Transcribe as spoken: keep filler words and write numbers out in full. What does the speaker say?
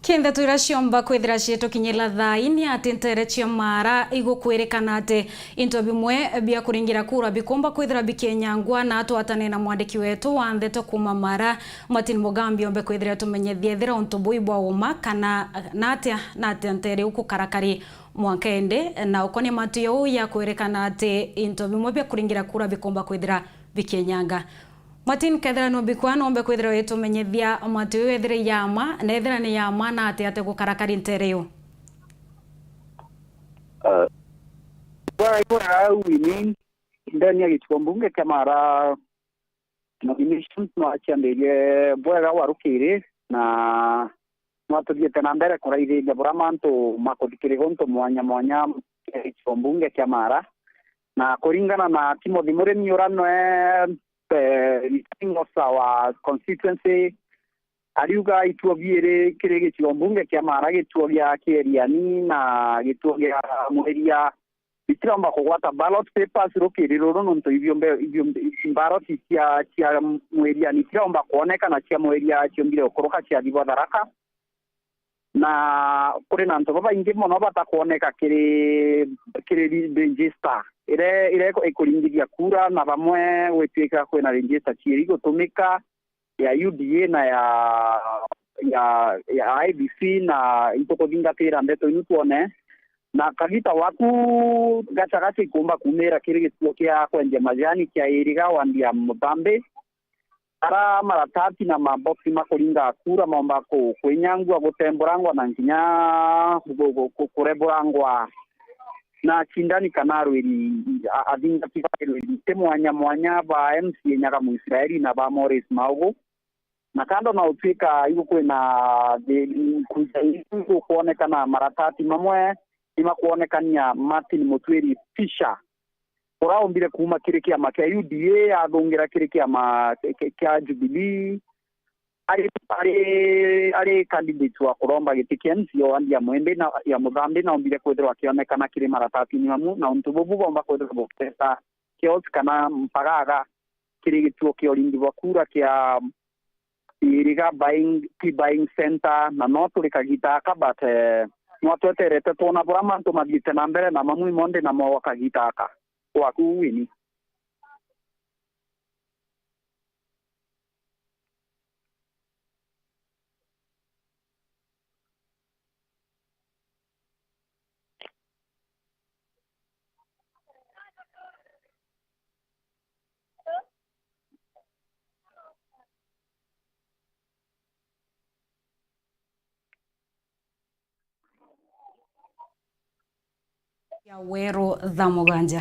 Ki ndeto iria ciomba kwithira ciitukinyira thaa ini ati nteere cia Maara igukwirikana ati into bimwe bia kuringira kura bikomba kwithira bikienyangwa, na atwatane na mwandiki wetu wa ndeto kuuma Maara, Martin Mugambi, ombe kwithira tumenyethia ethira untu buu bwa uma kana na atia, na atia nteere iu kukarakari mwanka indi, na ukonia matu ya uu ya kwirikana ati into bimwe bia kuringira kura bikomba kwithira bikienyanga. Martin, kethira numbikwa, nombe kwithira witumenyethia matu iu ethira ya ma, na ethira ni ya ma, na atia ati gukarakari nteere iu? Ah, bwega, bwega, Winnie, ndeni ya gicigo mbunge kia Maara, nominations no aciambirie bwega warukiri, na no atuthiite na mbere kuraithiria buria mantu makuthikirigwa untu mwanya mwanya, eh, gicigo mbunge kia Maara. Na kuringana na Timothy Murimi uria nwe, eh, returning officer wa constituency, ariuga ituo biiri kiri gicigo mbunge kia Maara, gituo gia Kieriani na gituo gia Mweria, bitiromba kugwata ballot papers rukiri ruru, nontu ibio mbe-, ibio mbe-, ballot cia, cia Mweria ni itiromba kwoneka, na cia Mweria ciombire gukuruka ciathi bwa Tharaka. Na kuri na antu babaingi mono batakwoneka kiri, kiri re-, register ire, ire ikuringithia kura, na bamwe gwituika kwina register ciiri gutumika, ya U D A na ya, ya, ya I E B C, na itukuthingatira ndeto inu twone. Na kagita waku gacagaca ikumba kumira kiri gituo kia kwendia majani kia Iriga wandi ya Muthambi, ara maratati na maboksi makuringa kura maumba ku-, kwinyangua, gutemburangwa na nginya gu-, gu-, gu-, kureburangwa na acindani kana arwiri, a-, athingati ba irwiri ti mwanya mwanya ba M C A Nyaga Muisraeli na ba Morris Maugu. Na kando na utuika igu kwina thi-, kuja igu kwonekana maratati mamwe ni makwonekania Martin Mutwiri Fisher, uria aumbire kuuma kiri kiama kia U D A athungira kiri kiama ki-, ki-, kia Jubilee, ari, ari, ari candidate wa kuromba giti kia M C A wandi ya Mwembe na, ya Muthambi, na aumbire kwithirwa akionekana kiri maratatini mamu, na untu bubu bomba kwithirwa bukireta chaos kana mpagaga kiri gituo kia uringi bwa kura kia Iriga buying, tea buying center, na no turi kagita aka, but, eh, no tweterete twona buria mantu mathiite na mbere na mamwe monthe na mo kagita aka. Gwaku Winnie. Ya Weru thaa mugwanja.